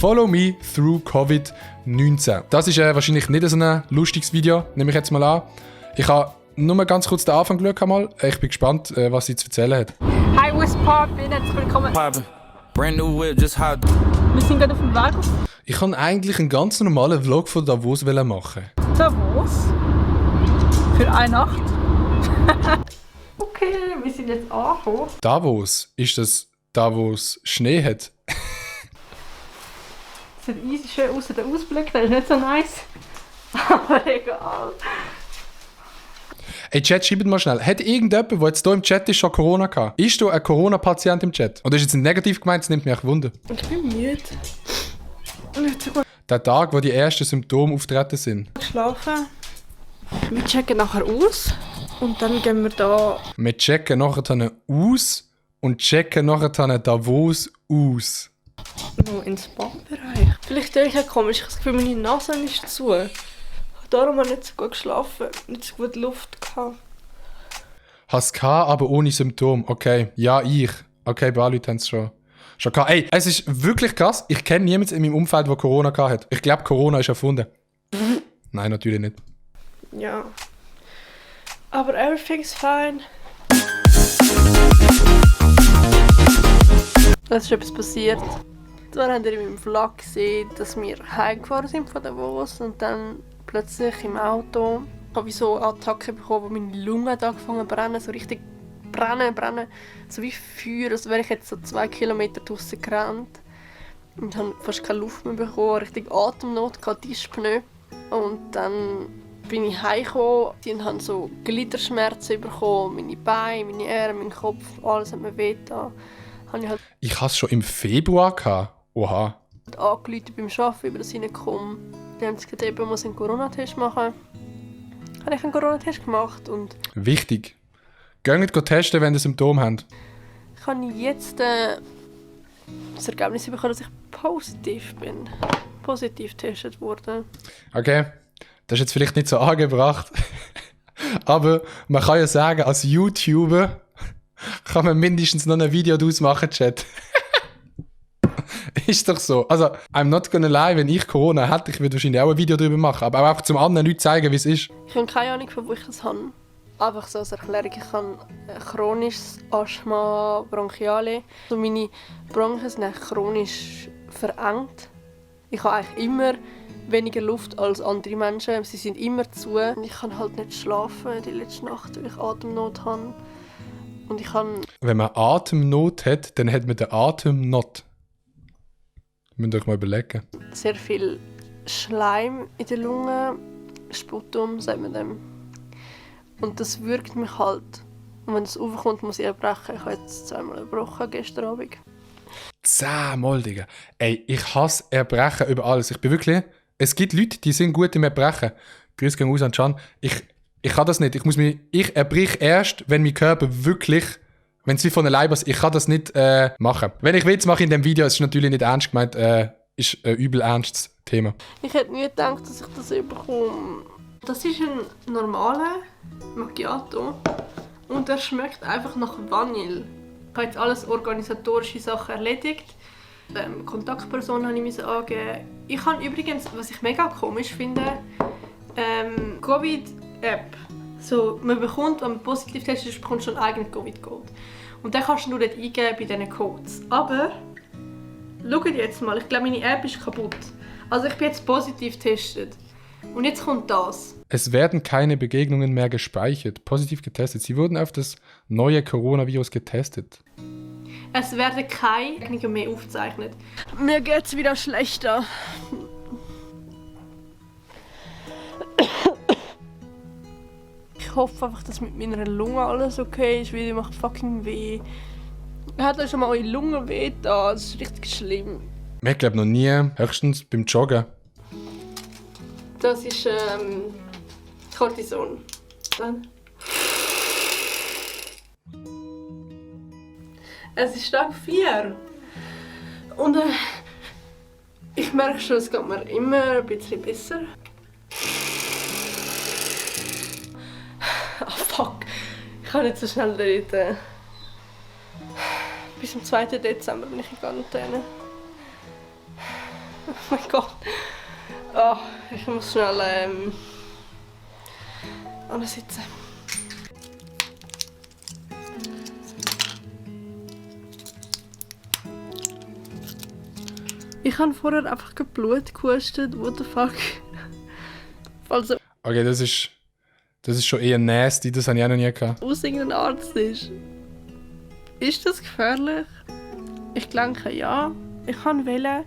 Follow me through Covid-19. Das ist wahrscheinlich nicht so ein lustiges Video, nehme ich jetzt mal an. Ich habe nur mal ganz kurz den Anfang geschaut. Mal. Ich bin gespannt, was sie zu erzählen hat. Hi, what's poppin'? Herzlich willkommen. Brand new whip, just hot. Wir sind gerade auf dem Weg auf Ich kann eigentlich einen ganz normalen Vlog von Davos machen. Davos. Für eine Nacht. Okay, wir sind jetzt angekommen. Davos? Ist das da, wo es Schnee hat? Sieht easy schön aus, der Ausblick, der ist nicht so nice. Aber egal. Ey, Chat, schreibt mal schnell. Hat irgendjemand, der jetzt hier im Chat ist, schon Corona gehabt? Ist da ein Corona-Patient im Chat? Oder ist jetzt ein negativ gemeint? Das nimmt mich auch Wunder. Ich bin müde. Nicht so gut Der Tag, wo die ersten Symptome auftreten sind. geschlafen. Wir checken nachher aus. Und dann gehen wir da. Wir checken nachher aus und checken nachher Davos aus. Noch ins Spa-Bereich. Vielleicht denke ich ja komisch, ich habe das Gefühl, meine Nase ist zu. Darum habe ich nicht so gut geschlafen, nicht so gut Luft gehabt. Hast gehabt, aber ohne Symptome. Okay, ja, ich. Okay, bei allen Leuten haben es schon gehabt. Ey, es ist wirklich krass. Ich kenne niemanden in meinem Umfeld, der Corona gehabt hat. Ich glaube, Corona ist erfunden. Nein, natürlich nicht. Ja. Aber everything's fine. Es ist etwas passiert. Zwar habt ihr in meinem Vlog gesehen, dass wir heimgefahren sind von Davos und dann plötzlich im Auto habe ich so Attacken bekommen, wo meine Lungen angefangen zu brennen, so richtig brennen, so wie Feuer, als wäre ich jetzt so 2 Kilometer draussen gerannt und habe fast keine Luft mehr bekommen, richtig Atemnot, Dyspnoe. Und dann bin ich heimgekommen und habe so Gliederschmerzen bekommen, meine Beine, meine Arme, mein Kopf, alles hat mir wehgetan. Ich hatte es schon im Februar gehabt. Oha. Angerufen beim Arbeiten, über das hineingekommen. Die haben gesagt, ich muss einen Corona-Test machen. Habe ich einen Corona-Test gemacht und Wichtig. Geht nicht testen, wenn ihr Symptome habt. ich habe jetzt das Ergebnis bekommen, dass ich positiv bin. Positiv getestet wurde. Okay, das ist jetzt vielleicht nicht so angebracht. Aber man kann ja sagen, als YouTuber kann man mindestens noch ein Video daraus machen, Chat. Ist doch so. Also, I'm not gonna lie, wenn ich Corona hätte, ich würde wahrscheinlich auch ein Video darüber machen. Aber auch einfach zum anderen Leuten zeigen, wie es ist. Ich habe keine Ahnung, von wo ich das habe. Einfach so als Erklärung, ich habe chronisches Asthma bronchiale. Also meine Bronchien sind eigentlich chronisch verengt. Ich habe eigentlich immer weniger Luft als andere Menschen. Sie sind immer zu. Ich kann halt nicht schlafen die letzte Nacht, weil ich Atemnot habe. Und ich kann... Wenn man Atemnot hat, dann hat man den Atemnot. Müsst ihr euch mal überlegen. sehr viel Schleim in den Lungen, Sputum, sagt man dem. Und das wirkt mich halt. Und wenn es aufkommt, muss ich erbrechen. Ich habe jetzt 2-mal erbrochen gestern Abend. 10-mal, Digga. Ey, ich hasse Erbrechen über alles. Ich bin wirklich... Es gibt Leute, die sind gut im Erbrechen. Grüß gehen aus an Can. Ich kann das nicht. Ich erbrich erst, wenn mein Körper wirklich... Wenn es wie von allein ist, ich kann das nicht machen. Wenn ich Witz mache in dem Video, es ist natürlich nicht ernst gemeint, ist ein übel ernstes Thema. Ich hätte nie gedacht, dass ich das bekomme. Das ist ein normaler Macchiato und er schmeckt einfach nach Vanille. Ich habe jetzt alles organisatorische Sachen erledigt. Kontaktperson habe ich angeben. Ich habe übrigens, was ich mega komisch finde, Covid-App. So, man bekommt, wenn man positiv testet, bekommt schon einen eigenen Covid-Code. Und den kannst du nur dort eingeben bei diesen Codes. Aber, schaut jetzt mal, ich glaube meine App ist kaputt. Also ich bin jetzt positiv getestet. Und jetzt kommt das. Es werden keine Begegnungen mehr gespeichert. Positiv getestet. Sie wurden auf das neue Coronavirus getestet. Es werden keine Begegnungen mehr aufgezeichnet. Mir geht's wieder schlechter. Ich hoffe einfach, dass mit meiner Lunge alles okay ist, weil die macht fucking weh. Hat euch schon mal eure Lunge weh da? Das ist richtig schlimm. Ich glaube noch nie, höchstens beim Joggen. Das ist Cortison. Dann. Es ist Tag 4. Und ich merke schon, es geht mir immer ein bisschen besser. Ah, fuck. Ich kann nicht so schnell reden. Bis zum 2. Dezember bin ich in Quarantäne. mein Gott. Oh, ich muss schnell sitzen. Ich habe vorher einfach Blut gehustet. What the fuck? Also, Okay, das ist schon eher nasty, das habe ich auch noch nie gehabt. aus irgendeinem Arzt ist. Ist das gefährlich? Ich denke ja. Ich wollte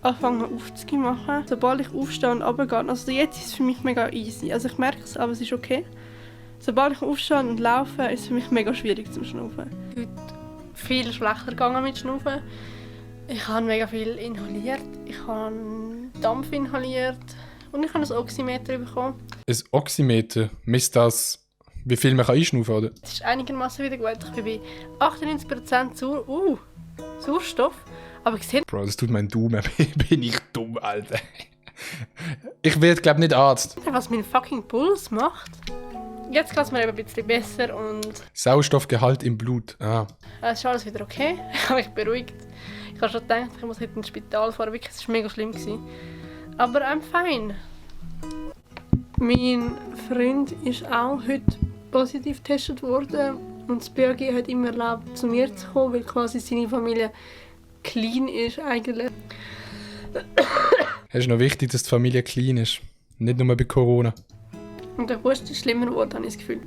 anfangen aufzugehen machen. Sobald ich aufstehe und runtergehe. Also jetzt ist es für mich mega easy. Also ich merke es, aber es ist okay. Sobald ich aufstehe und laufe, ist es für mich mega schwierig zum Schnaufen. Heute viel schlechter gegangen mit Schnaufen. Ich habe mega viel inhaliert. Ich habe Dampf inhaliert. Und ich habe ein Oximeter bekommen. Ein Oximeter, misst das, wie viel man einschnaufen kann, oder? Es ist einigermaßen wieder gut. Ich bin bei 98% Sauerstoff. Aber ich sehe... Bro, das tut mein Daumen. Bin ich dumm, Alter. Ich werde, glaube nicht Arzt. was mein fucking Puls macht. Jetzt geht es mir eben ein bisschen besser und Sauerstoffgehalt im Blut. Ah. es ist alles wieder okay. Ich habe mich beruhigt. Ich habe schon gedacht, ich muss heute ins Spital fahren. Wirklich, es war mega schlimm. Aber I'm fine. Mein Freund ist auch heute positiv getestet worden. Und das BAG hat ihm erlaubt, zu mir zu kommen, weil quasi seine Familie clean ist eigentlich. Es ist noch wichtig, dass die Familie clean ist. Nicht nur bei Corona. Und der Husten ist schlimmer geworden, habe ich das Gefühl.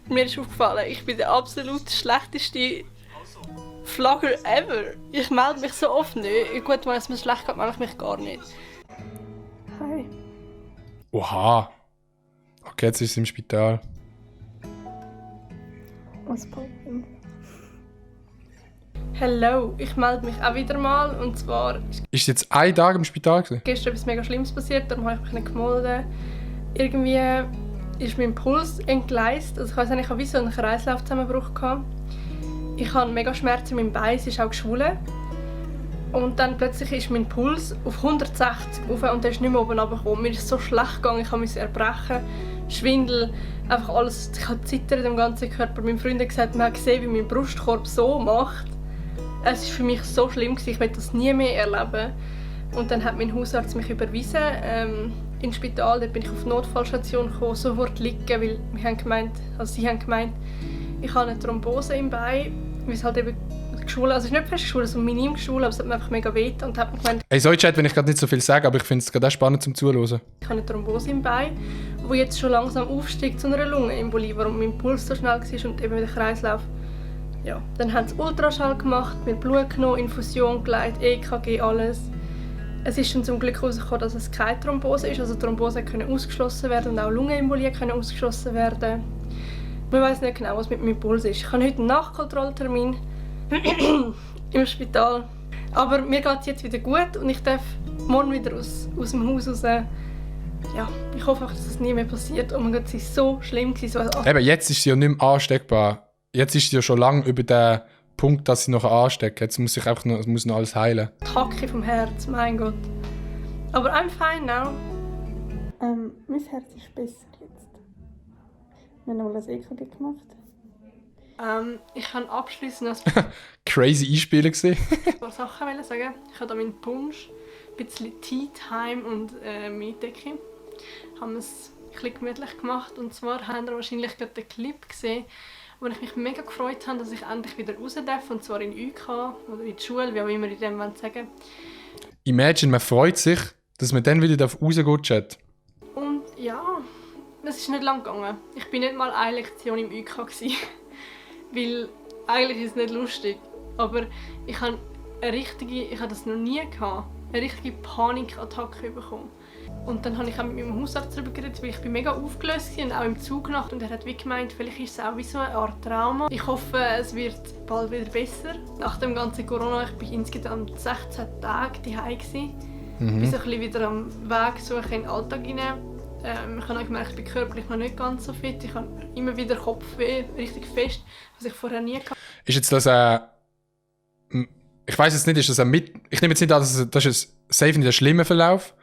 Mir ist aufgefallen, ich bin der absolut schlechteste Flagger ever. Ich melde mich so oft nicht. Gut, wenn es mir schlecht geht, melde ich mich gar nicht. Hi. Oha. Okay, jetzt ist sie im Spital. Was Problem? Hello, ich melde mich auch wieder mal. Und zwar Ist sie jetzt einen Tag im Spital gewesen? gestern etwas mega Schlimmes passiert, darum habe ich mich nicht gemeldet. Irgendwie ist mein Puls entgleist. Also ich weiss nicht, ich hatte wie so einen Kreislaufzusammenbruch gehabt. Ich habe mega Schmerzen in meinem Bein, es ist auch geschwollen. Und dann plötzlich ist mein Puls auf 160 rauf und der ist nicht mehr oben runtergekommen. Mir ist so schlecht gegangen, ich musste erbrechen, Schwindel, einfach alles. Ich habe zittert im ganzen Körper. Mein Freund hat gesagt, man hat gesehen, wie mein Brustkorb so macht. Es war für mich so schlimm, ich möchte das nie mehr erleben. Und dann hat mein Hausarzt mich überwiesen ins Spital. Dort bin ich auf die Notfallstation gekommen, sofort liegen, weil sie haben gemeint, ich habe eine Thrombose im Bein, weil es halt eben geschwollen, also es ist nicht fest geschwollen, so minim geschwollen, aber es hat mir einfach mega weh und hat mir gemeint, Hey, sorry Chat, wenn ich gerade nicht so viel sage, aber ich finde es gerade auch spannend zum Zuhören. ich habe eine Thrombose im Bein, die jetzt schon langsam aufsteigt zu einer Lungenembolie, warum mein Puls so schnell war und eben der Kreislauf. Ja, dann haben sie Ultraschall gemacht, mir Blut genommen, Infusion gelegt, EKG, alles. Es ist dann zum Glück herausgekommen, dass es keine Thrombose ist, also Thrombose können ausgeschlossen werden und auch Lungenembolien können ausgeschlossen werden. Man weiß nicht genau, was mit meinem Puls ist. Ich habe heute einen Nachkontrolltermin im Spital. Aber mir geht es jetzt wieder gut und ich darf morgen wieder aus dem Haus raus. Ja, ich hoffe einfach, dass es nie mehr passiert. Oh mein Gott, es war so schlimm. So, Eben, jetzt ist sie ja nicht mehr ansteckbar. Jetzt ist sie ja schon lange über den Punkt, dass sie noch ansteckt. Jetzt muss sich einfach noch, es muss noch alles heilen. die Hacke vom Herz, mein Gott. Aber I'm fine now. Mein Herz ist besser jetzt. Wir haben noch ein EKG gemacht. Ich kann abschließend noch Crazy Einspieler gesehen. ein paar Sachen sagen. Ich habe hier meinen Punsch, ein bisschen Tea Time und Mietdecke. Haben es ein bisschen gemütlich gemacht. Und zwar habt ihr wahrscheinlich gerade den Clip gesehen, wo ich mich mega gefreut habe, dass ich endlich wieder raus darf. Und zwar in UK oder in die Schule, wie auch immer ich dem sagen. Imagine, man freut sich, dass man dann wieder rausgehen darf, Chat. Und ja, es ist nicht lang gegangen. Ich war nicht mal eine Lektion im UK gewesen. Weil eigentlich ist es nicht lustig. Aber ich habe ich habe das noch nie gehabt, eine richtige Panikattacke bekommen. Und dann habe ich auch mit meinem Hausarzt darüber geredet, weil ich bin mega aufgelöst war und auch im Zug Nacht. Und er hat wie gemeint, vielleicht ist es auch wie so eine Art Trauma. Ich hoffe, es wird bald wieder besser. Nach dem ganzen Corona, ich war insgesamt 16 Tage daheim gewesen. Ich bin so ein bisschen wieder am Weg suchen in den Alltag hinein. Ich habe auch gemerkt, ich bin körperlich noch nicht ganz so fit. Ich habe immer wieder Kopfweh, richtig fest, was ich vorher nie hatte. Ist jetzt das ich weiß jetzt nicht, ist das ich nehme jetzt nicht an, das ist safe nicht ein schlimmer Verlauf.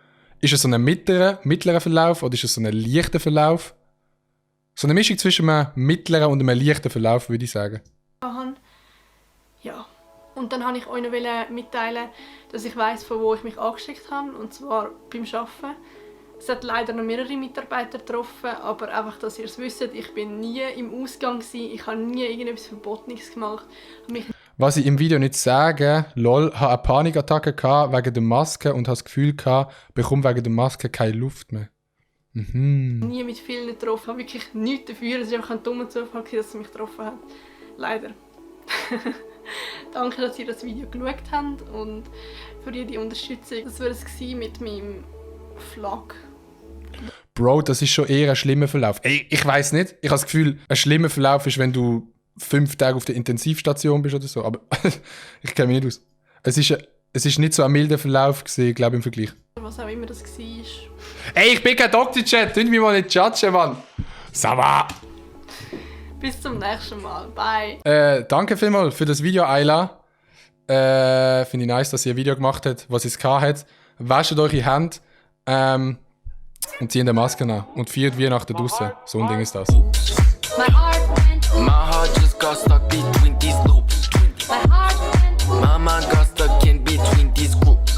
Ist es so ein mittlerer Verlauf oder ist es so ein leichter Verlauf? So eine Mischung zwischen einem mittleren und einem leichten Verlauf, würde ich sagen. Ja. Und dann wollte ich euch noch mitteilen, dass ich weiss, von wo ich mich angesteckt habe, und zwar beim Arbeiten. Es hat leider noch mehrere Mitarbeiter getroffen, aber einfach, dass ihr es wisst, ich bin nie im Ausgang gewesen, ich habe nie irgendetwas Verbotenes gemacht. Was ich im Video nicht sage, lol, habe eine Panikattacke gehabt wegen der Maske und habe das Gefühl gehabt, bekomme wegen der Maske keine Luft mehr. Nie mit vielen getroffen, ich habe wirklich nichts dafür, es war einfach ein dummer Zufall, dass sie mich getroffen haben. Leider. Danke, dass ihr das Video geschaut habt und für jede Unterstützung. Das war es mit meinem Vlog. Bro, das ist schon eher ein schlimmer Verlauf. Ey, ich weiß nicht. Ich habe das Gefühl, ein schlimmer Verlauf ist, wenn du 5 Tage auf der Intensivstation bist oder so. Aber ich kenne mich nicht aus. Es ist nicht so ein milder Verlauf gewesen, glaube ich, im Vergleich. Was auch immer das war. Ey, ich bin kein Doktor-Chat. Tun mich mal nicht judgen, Mann. Sava. Bis zum nächsten Mal. Bye. Danke vielmals für das Video, Ayla. Finde ich nice, dass ihr ein Video gemacht habt, was es hat. Wascht eure Hände. Und zieht eine Maske an. Und feiert Weihnachten draussen. So ein Ding ist das. My heart just got stuck between these